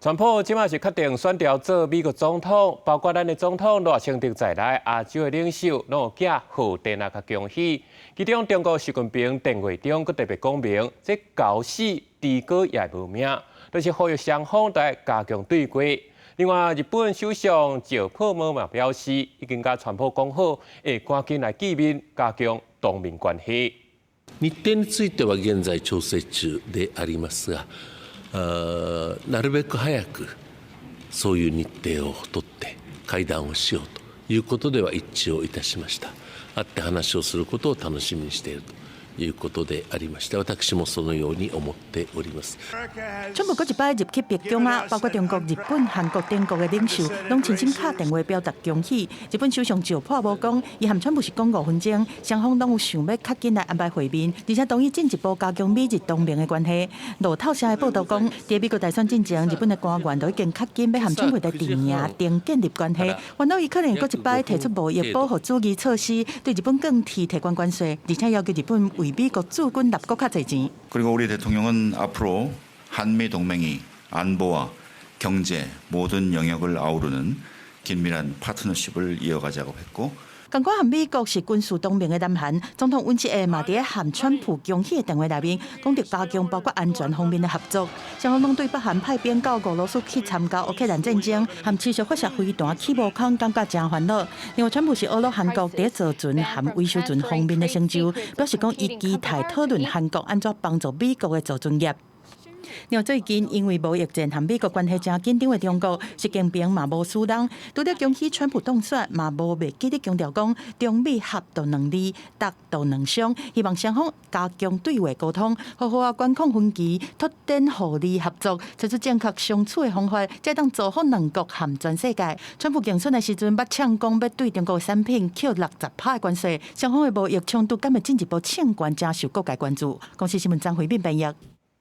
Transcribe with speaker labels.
Speaker 1: 川普這馬是確定選著做美國總統，包括咱的總統賴清德在內，亞洲的領袖攏有寄賀電來共恭喜。其中，中國習近平電話中閣特別講明，這猴死豬哥也無命，就是呼籲雙方來加強對話。另外，日本首相石破茂嘛表示，已經佮川普講好，會趕緊來見面，加強當面關係。
Speaker 2: 日程については現在調整中でありますが、なるべく早くそういう日程を取って会談をしようということでは一致をいたしました。会って話をすることを楽しみにしているということでありまして、私もそのように思っております。
Speaker 3: 川普閣一擺入去白宮啊，包括中國、日本、韓國等國的領袖，攏親身敲電話表達恭喜。日本首相石破茂講，伊和川普是講5分鐘，雙方攏有想欲較緊來安排會面，而且同意進一步加強美日同盟的關係。路透社的報道講，佇美國大選進前，日本的官員都已經較緊欲和川普佇陣營頂建立關係。原來伊可能閣一擺提出貿易保護主義措施，對日本降低提關關稅，而且要求日本為美國駐軍納閣較濟錢。
Speaker 4: 그리고 우리 대통령은 앞으로 한미 동맹이 안보와 경제 모든 영역을 아우르는 긴밀한 파트너십을 이어가자고 했고.
Speaker 3: 仝款和美國是軍事同盟的南韓，總統尹錫悅嘛佇咧和川普恭喜的電話內面，講著加強包括安全方面的合作。雙方攏對北韓派兵到俄羅斯去參加烏克蘭戰爭，和持續發射飛彈去無空，感覺誠煩惱。另外，川普是呵咾韓國佇造船和維修船方面的成就，表示講伊期待討論韓國按怎幫助美國的造船業。另外，最近因為貿易戰和美國關係誠緊張的中國，習近平嘛無輸人，除了恭喜川普當選，嘛無袂記得強調講中美合就兩利，鬥就兩傷，希望雙方加強對話溝通，好好仔管控分歧，拓展互利合作，揣出正確相處的方法，才當造福兩國和全世界。川普競選的時陣，捌嗆講欲對中國產品扣60%的關稅，雙方的貿易衝突敢會進一步升懸，誠受各界關注。公視新聞張惠敏編譯。